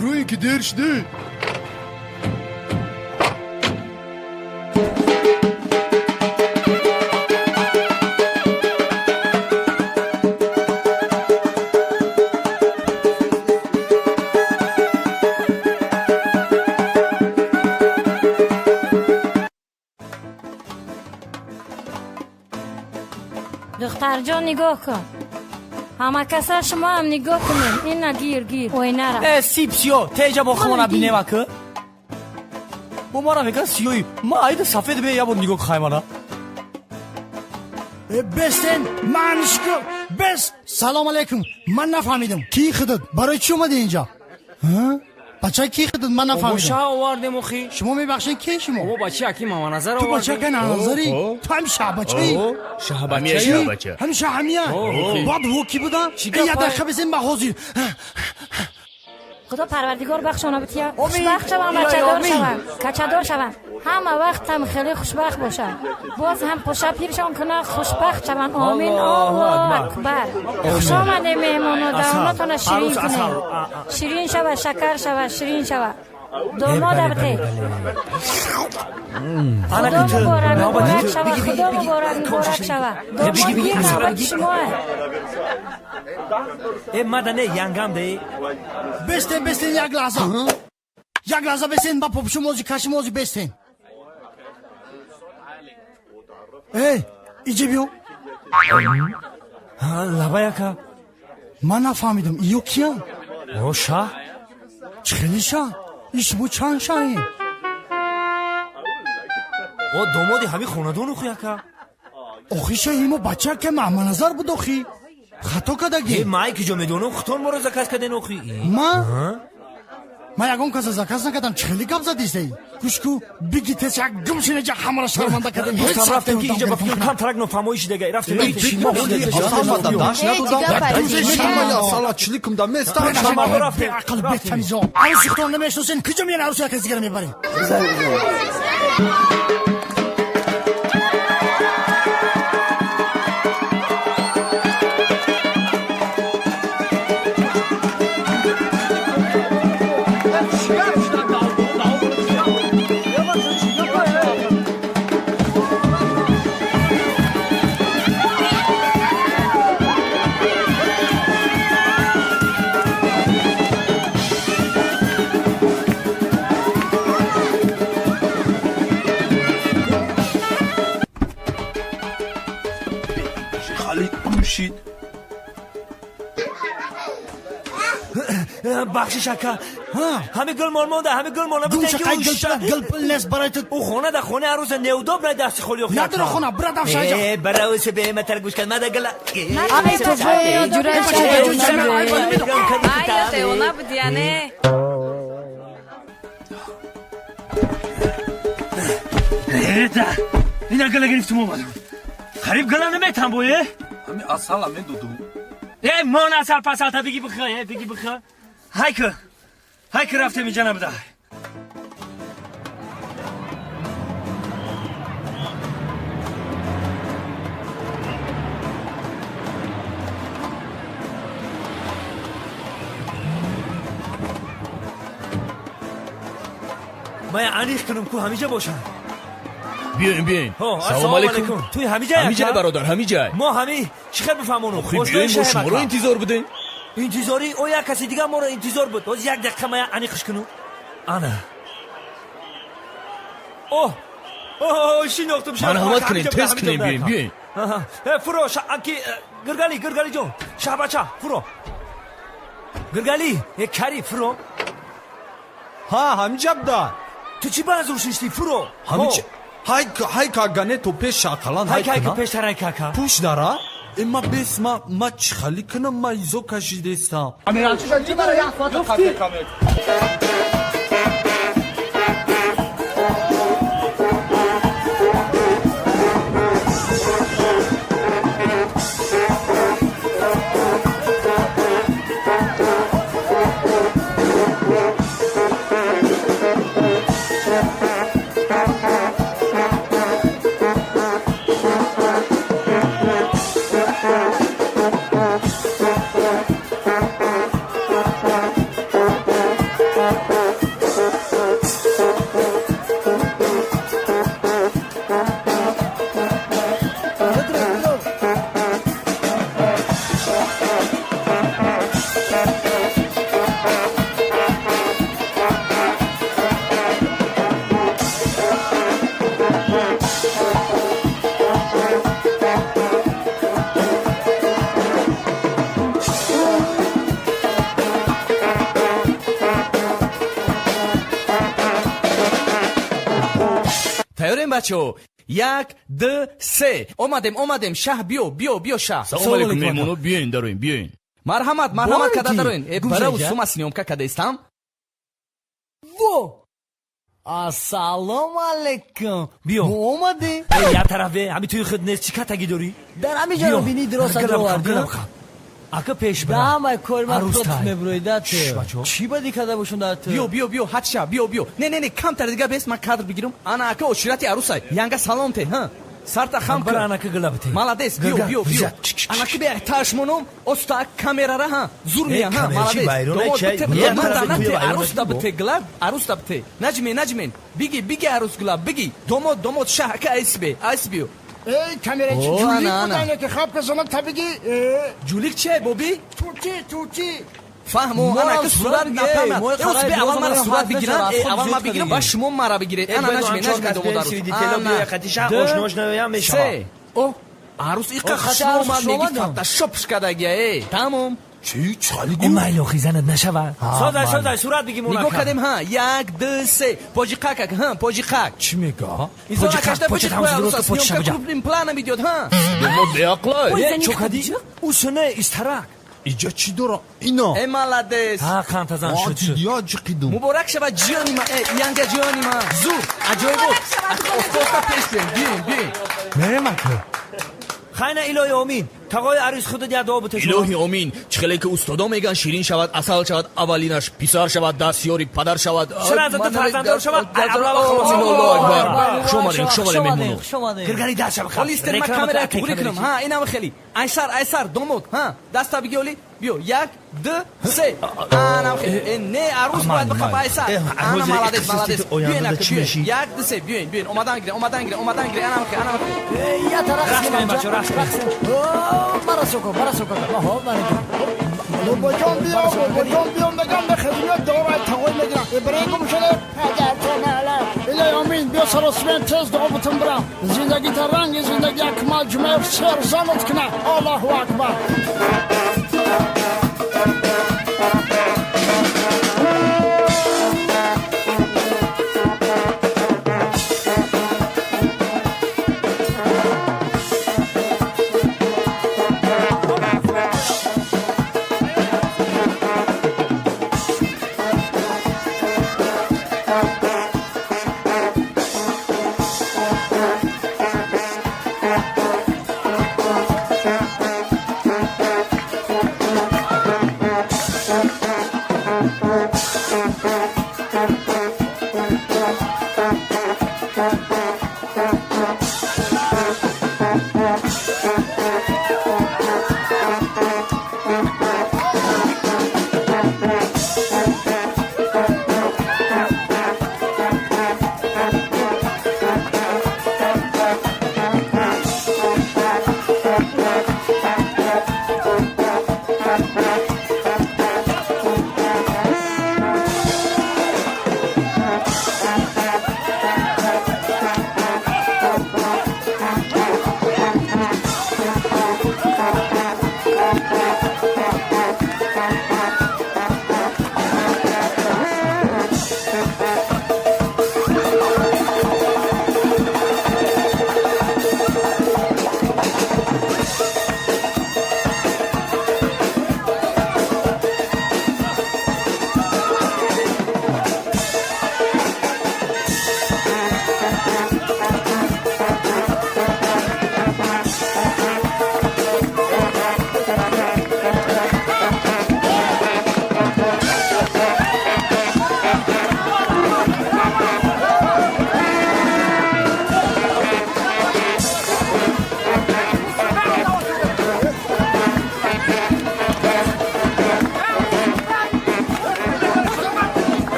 Фрӯин ки дер шуде. Духтарҷон, нигоҳ кун. Ҳама каса шумо ҳам нигоҳ кунед. Ина гир гир оинара. Э, сип сиё, теҷа бо хона бинема ки. Бо мара меган сиёи. Ма айда сафед бе ябо нигоҳ хаймана. Э, бестен, ман шку, бес. Салом алейкум. Ман нафаҳмидам. Ки худат? Барои чӣ омадӣ инҷа? Ҳа? Бача ки худат? Ман нафаҳмидам. Шаҳ овардем охи. Шумо мебахшед ки шумо? О, бача аки Маманазар Ту овардем. бача ка назари? Ту ҳам шаҳбачаи? Шаҳбача. Ҳам шаҳамия? Бад во ки буда? Я дақиқа бесен ба ҳозир. Худо Парвардигор бахшона бития. Хушбахт шавам, бачадор шавам, качадор шавам. Ҳама вақт ҳам хеле хушбахт бошам. Боз ҳам қуша пиршон кунам, хушбахт шавам. Омин. Аллоҳу акбар. Хуш омадед меҳмоно, даҳонатона ширин кунед. Ширин шава, шакар шава, ширин шава. Домода бите. Худо муборак, муборак шава, Худо муборак, муборак шава. Домод гир навбати шумоа. Э, мада не, янгам де. Бестен, бестен як лаҳза. Як лаҳза бестен, ба попшу мози, каши мози бестен. Эй, иҷа биё. Лабай ака. Ман нафаҳмидам, иё киян? О, шаҳ. Чӣ хели шаҳ? И шумо чанд шаҳем? О, домоди ҳами хонадон охи ака. Охи шаҳи мо бача ка Маҳманазар буд охи. Хато кардагӣ. Э, май ки ҷо медонам, хутон моро заказ карден охи. Ма? Ман ягон каса заказ накардам, чӣ хели гап задистей? Гӯш ку, биги тез як гум шинеҷа ҳамаро шарманда кардем. Дӯстам рафтем ки иҷа ба фикр кам тарак нофаҳмоӣ шидага. Рафтем. Беақл, бетамизо. Арӯси худтон намешиносен, куҷо меян арӯси як каси дигара мебарем? Бахшиш ака. Ҳами гул мол монда, ҳами гул мол Гум шақай гул гул пул нест барои ту. Ӯ хона да хонаи арӯса неудобно дасти холӣ охи. Надора хона, бира давша иҷа. Э, бараусе бематар гӯш кан, мада гала. Ай, ҷурай Ай, девона буди, яне. Эда, ина гала гирифтум омадам. Қариб гала наметам бо, э? Ҳами асала медодум. Э, мон асал пасалта биги бихӯ, э, биги бихӯ. Ҳайка, ҳайка рафтем иҷа набуда. Мая аниқ кунам ку ҳамиҷа бошам. Биёин, биёин. Салом алейкум. Туи ҳамиҷа? Ҳамиҷа бародар, ҳамиҷа. Мо ҳами чӣ хел бифаҳмонум? Охи биёин, мо шуморо интизор будем. Интизорӣ? О, як каси дигар моро интизор буд. Ҳозир як дақиқа мая аниқш кунум. Ана. О, о, шинохтум. Марҳамат кунед, тез кунем, биёин, биёин. Фуро, аки Гиргали, Гиргали ҷон, шаҳбача, фуро. Гиргали, э кари, фуро. Ҳа, ҳамиҷа буда. Ту чӣ ба зур шишти, фуро? Ҳамиҷа. Ҳай, ҳай кагане то пеш шақалан ҳай ка пештар ҳай кака. Пуш дара? Э, ма бес, ма ма чӣ хали кунам, ма изо кашидестам. Рафтем бачаҳо. 1, 2, 3. Омадем, омадем. Шаҳ биё, биё, биё шаҳ. Салом алейкум меҳмоно, биёин дароин, биёин. Марҳамат, марҳамат када дароин. Э, барав сума съёмка кадаистам. Во! Ассалому алейкум. Биё. Мо омадем. Э, як тараф бе, ҳами туи худ нест, чӣ катагӣ дорӣ? Дар ҳами ҷо бини дироса довардӣ. Ака пеш бара. Дамай кор ма против меброида ту. Чӣ бадӣ карда бошум дар ту? Биё, биё, биё, ҳатша, биё, биё. Не, не, не, камтар дига бес ман кадр бигирам. Ана ака оширати арусай. Янга салом те, ҳа. Сарта хам кун. Анака гила бите. Молодец, биё, биё, биё. Анаки бе ташмонум, оста камерара, ҳа. Зур мия, ҳа, молодец. Домод бите, ман да нате, арус да бите, гила, арус да бите. Наҷмен, наҷмен. Биги, биги арус гила, биги. Домод, домод, шаҳ, ака айс бе, айс биё. Эй, камерачи ҷулик будане ки хаб касонак табиги. Ҷулик чие, боби? Тути, тути. Фаҳмо, ана ки сурат напама. Э, усбе аввал мара сурат бигирам, э, аввал ма бигирам, ба шумо мара бигиред. Ана наҷмен, наҷмен домод арус. Ана, се. О, арус иқа хушно омад, меги фотошопш кардагия, э. Тамом. Чӣ, чӣ хали гуфт? Майли охи занат нашава. Созай, созай, сурат бигим унака. Нигоҳ кардем, ҳа, 1, 2, 3. Поҷиқак, ҳа, поҷиқак. Чӣ мега? Поҷиқак, поҷиқак, съёмка крупным планом идёт, ҳа. Домод беақлай. Э, чо кади? Усуне, истарак. Иҷа чӣ дора? Ино. Э, молодец. Ҳа, қантазан шуд, шуд. Я ҷиқидум. Муборак шавад ҷони ма, э, янга ҷони ма. Зур, аҷоибот. Оста пеш биёем, биёем, биёем. Мерем ака. Хайна илоҳи омин. Тағои арӯс худат як дуо бите шумо. Илоҳи омин. Чӣ хеле ки устодо меган ширин шавад, асал шавад, аввалинаш писар шавад, дастёри падар шавад. Сразу ду фарзанддор шавад, аблава халос. Аллоҳу акбар. Хуш омадем, хуш омадем меҳмоно. Гиргали даст шава. Холистер ма камера туғри кунам. Ҳа, инам хеле. Айсар, айсар, домод, ҳа. Даста биги оли. Биё, 1, 2, 3. Анам хеле. Э, не, арӯс бояд бихапа айсар. Ана молодец, молодец. Биёин ака, биёин. 1, 2, 3, биёин, биёин. Омадан гире, омадан гире, омадан гире. Анам хеле, анам хеле. Я тараф рақс кунем бачаҳо, рақс кунем. Мара соко, мара соко. Маҳо, мара. Бобоҷон биё, бобоҷон биё, мегам ба хизмат дорай тағой мегирам. Ибраҳим гум шуда, падартон ала. Илоҳи омин, биё саросиман тез дуо бутун бирам. Зиндагита ранги зиндаги Акмал Ҷумаев серзанат куна. Аллоҳу акбар.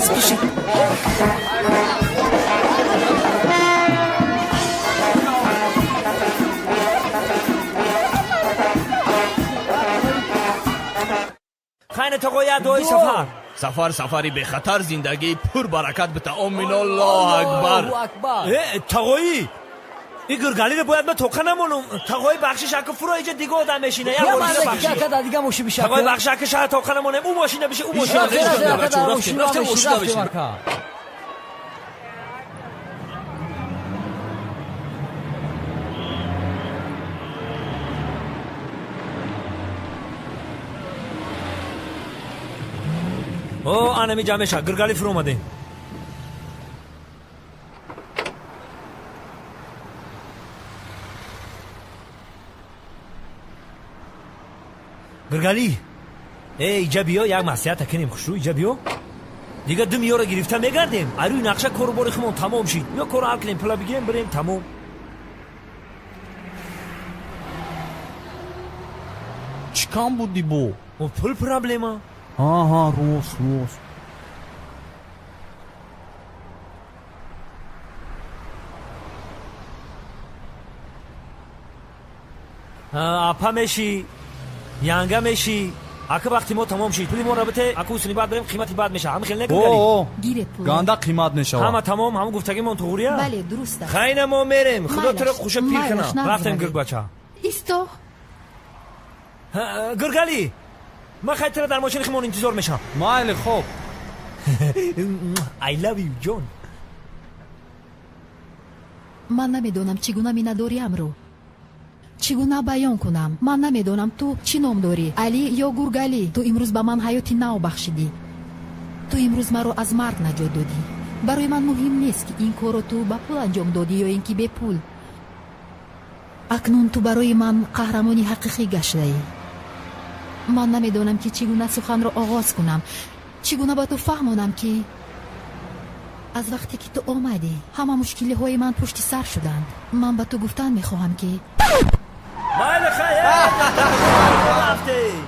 Спеши. Хайна тағоя дуои сафар. Сафар сафари бехатар, зиндагии пурбаракат бита. Омин, Аллоҳу акбар. Э, тағоӣ, и гиргалиро бояд ма тоқа намонум. Тағои, бахшиш, ака, фуро, иҷа дига одам мешина. Я дига мошин биша. Тағои, бахшиш, ака, шаҳр тоқа намонем, ӯ мошина биша, ӯ мошина. О, анами ҷамеша, гиргали, фуро омадем. Гиргалӣ, э, иҷа биё, як маслиҳата кунем. Хушрӯ, иҷа биё. Дига ду миёра гирифта мегардем. Арӯи нақша кору бори хумон тамом шид. Ё корро ҳал кунем, пула бигирем, бирем, тамом. Чӣ кам буди бо? О, пул проблема. Аҳа, рост, рост. Апа мешӣ, янга мешӣ. Ака, вақти мо тамом шид, пули моро бите, ака. Усуни баъд барем, қимати бад меша. Ҳама хел О, Гиред пул. Ганда қимат мешавад. Ҳама тамом, ҳама гуфтагимон туғрия. Бале, дуруст аст. Хайна, мо мерем, худо туро хуша пир Майлаш, кунад. нағз Рафтем. равед. Гиргбача. Исто. Гиргалӣ, ман хай туро дар мошини химон интизор мешавам. Майли, хоб. I love you, ҷон. Ман намедонам, чӣ гуна миннатдориамро чӣ гуна баён кунам. Ман намедонам, ту чӣ ном дорӣ, Алӣ ё Гургалӣ. Ту имрӯз ба ман ҳаёти нав бахшидӣ. Ту имрӯз маро аз марг наҷот додӣ. Барои ман муҳим нест, ки ин корро ту ба пул анҷом додӣ ё ин ки бепул. Акнун ту барои ман қаҳрамони ҳақиқӣ гаштаӣ. Ман намедонам, ки чӣ гуна суханро оғоз кунам, чӣ гуна ба ту фаҳмонам, ки аз вақте ки ту омадӣ, ҳама мушкилиҳои ман пушти сар шуданд. Ман ба ту гуфтан мехоҳам, ки Майли, хай, рафтем.